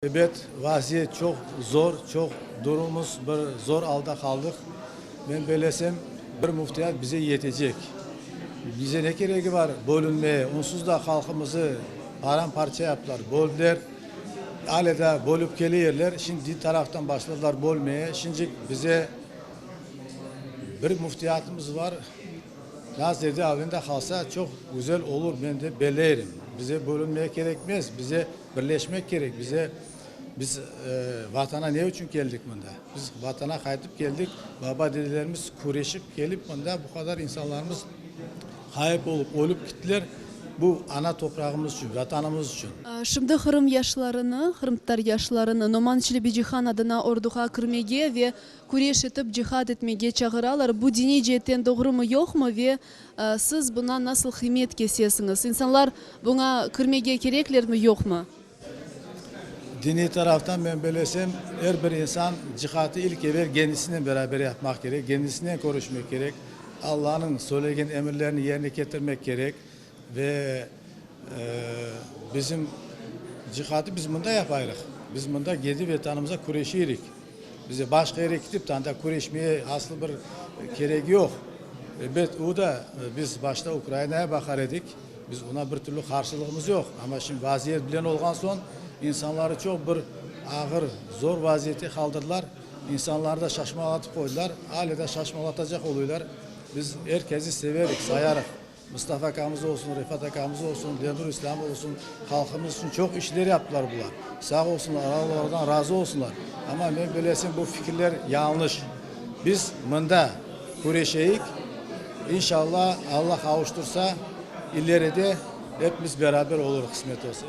Ebet, vaziyet çoq zor, çoq durumımız bir zor alda qaldıq. Men bellesem, bir müftiyat bize yetecek. Bize ne keregi bar bölünmeye, onsuz da halqımızı param-parça yaptılar, böldüler, ale da bölüp keleyerler. Şimdi din taraftan başladılar bölmeye. Şincik bize bir müftiyatımız bar. Nazirde avında qalsa çoq güzel olur, men de belleyrim. Bize bölünmeye kerekmez, bize birleşmek kerek. Bize, biz Vatana ne içün keldik mında? Biz Vatana qaytıp keldik, baba-dedelerimiz küreşip kelip mında bu qadar insanlarımız ğayıp olıp, ölüp kittiler bu ana toprağımız içün, Vatanımız içün. Şimdi Qırım yaşlarını, qırımtatar yaşlarını Noman Çelebicihan adına orduğa kirmege ve Küreş etip cihad etmege çağıralar. Bu diniy ceetten doğrumı yoqmı ve siz buña nasıl qıymet kesesiñiz? İnsanlar buña kirmege kereklermi yoqmı? Diniy taraftan men belesem, er bir insan cihatı ilk evel kendisinen beraber yapmaq kerek, kendisinen körüşmek kerek, Allanıñ söylegen emirlerini yerine ketirmek kerek ve bizim cihatı biz mında yapayırıq, biz mında kendi Vetanımızda küreşirik. Bize başqa yere ketip de anda küreşmeye aslı bir keregi yoq. Ebet, o da, biz başta Ukrainaya baqar edik, biz oña bir türlü qarşılığımız yoq. Amma şimdi vaziyet bilen olğan soñ, insanları çoq bir ağır, zor vaziyette qaldırdılar. İnsanları da şaşmalatıp qoydılar, ale da şaşmalatacaq oluylar. Biz er kezi severik, sayarıq. Mustafa akamız olsun, Refat akamız olsun, Lenur İslâm olsun, halqımız içün çoq işler yaptılar bular. Sağ olsunlar, Alla olardan razı olsunlar. Amma men bilesem, bu fikirler yañlış. Biz mında küreşeyik, inşalla, Alla qavuştırsa, ileride epimiz beraber olurıq, qısmet olsa.